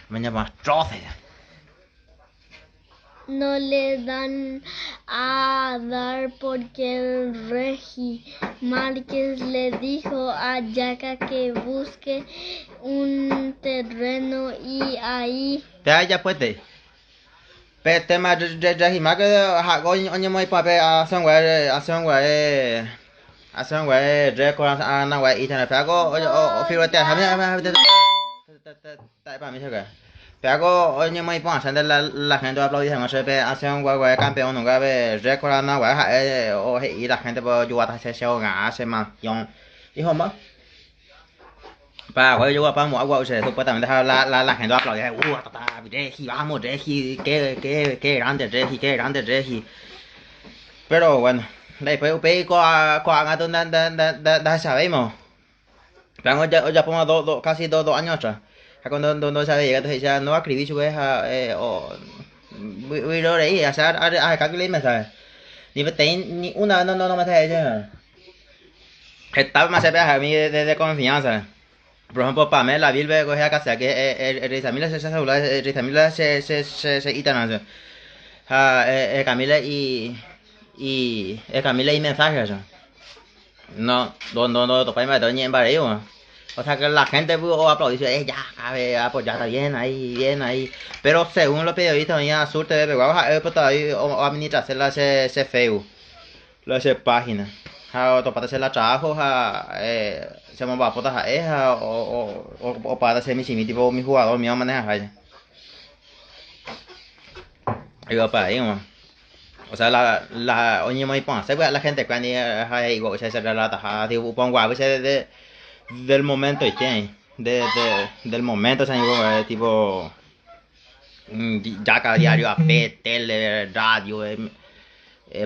Maña No le dan a dar porque Regi Márquez le dijo a Yaca que busque un terreno y ahí. Pe japuete. Pe tema Regi Márquez ha oñemoĩ pe asẽnguare asẽnguare asẽnguare récord anaguare internet pe ako ofiruete pe ako oñemoĩ porãse la la gente oaplaudi hag̃ua chupe asẽnguare campeón nunga pe récord anaguare ha'e he'i la gente ojuguata che che ogã che mansión hijoma Paraguay ojoguapa mo'ã gua'u che supuestamente ha la la la gente oaplaudi tata Regi vamos Regi qué qué qué grande Regi qué grande Regi pero bueno después upéi ko'ág̃a ndahechavéima péango ojapóma casi dos años atrás ha cuando ndohechavéi katu he'i no acribí chupe ha vyrorei osea aheka imensaje ni peteĩ ni una vez no mensaje chéve heta chéve umi de confianza por ejemplo Pamela Vilve casi que Rizamila che celular Rizamila che che che che Instagram ha Camila y y Camila y mensaje eso no no no no topái mba'ete oñe'ẽmbarei o sea que la gente aplaudir ya cabe pues ya está bien ahí pero según los periodistas oĩ Sur TV pegua ha'e oipota oadministrase la che che Facebook la che página ha otopáta che la trabajo ha chemomba'apóta ha'e ha opáta che michĩmi tipo umi jugador mío omanejaháicha oivapa'i o sea la la oñemoĩ porãse la gente kuéra ha he'i che relataha oponguaavy che de del momento ite de de del momento che añemonguae tipo ya diario ape tele radio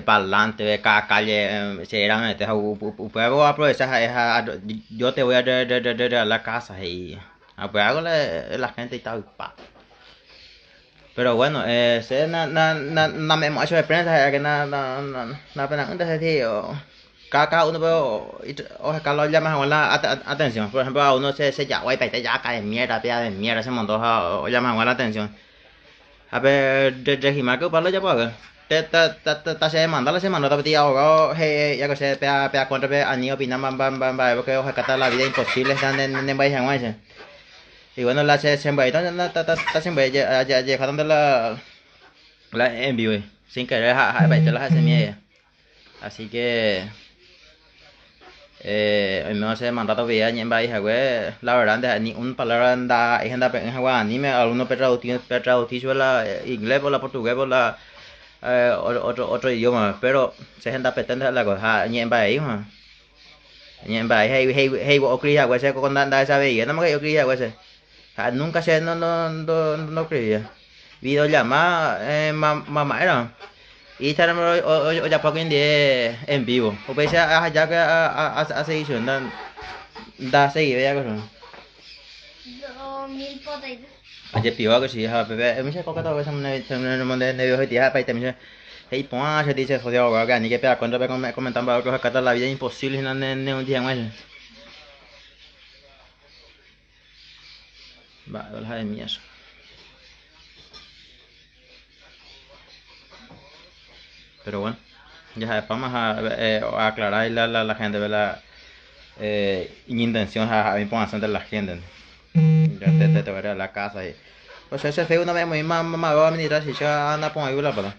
parlante cada calle che eran ha upéva oaprovecha ha'e ha yo te voy a regalar casa he'i upéva la gente itavypa pero bueno che na na na name'ẽmo'ãi chupe prensa ha'e que na na na pena'ỹnte he'i cada uno oheka la ollama hag̃ua la atención por ejemplo a uno che cheja'o aipaite jaka de mierda péa de mierda chemondo ha ollama hag̃ua la atención ha pe Regi Márquez upéva ojapo va'ekue ta che demanda la chemandóta peteĩ abogado he'i che péa péa cóntrape ani opina mba'e porque ohekáta la vida imposible nembyai hag̃uáicha y bueno la che chembyaíta ta chembyai ajejáta la la en vivo sin querer ha'epaite la ha'esemíva así que oime che mandato video añe'ẽmbai hague la verdad ndaha'éi ni un palabra ndaha'éi hendape'ỹ guaraníme alguno pe traducir chupe la inglés o la portugués o la otro otro idioma pero che hendapete la cosa ha añe'ẽmbaeíma añe'ẽmbaei he'i he'i oescribí hague che ndahechavéi he'i oescribí hague che ha nunca che no no no no escribía videollamada mama'érõ Instagram ojapo ndie en vivo upéicha ahajáke asegi chupe ndaseguivéi akue ajepióva che ha pépe umi che kókata nerviositía he'i porã che dice socio abogado que aníke pe cóntrape comentar mba'e ohekáta la vida imposible hína nehundi hag̃uáicha mba'e la ha'emíva pero bueno ya ja'epáma ha aclarar la la la gente la iñintención ha iporãse la gente ya te te voy a la casa y o sea ese Facebook no me muy más más va a administrar si ya anda por ahí la pata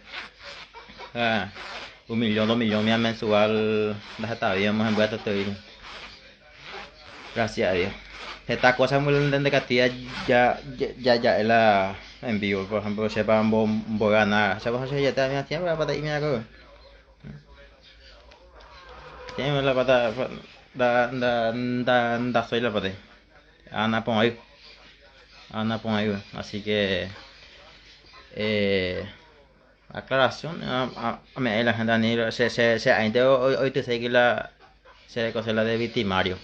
1 millón 2 millones mía mensual ndahetavéima hembyete gracias a Dios heta cosa muy negativa ya ya ya la en vivo por ejemplo sepa mbo ganar sepa se ya te siempre la pata y mira tiene la pata da da da da soy la pata anda pon ahí anda pon ahí así que aclaración a a la gente se se se hoy te sé que la se cosa la de victimario.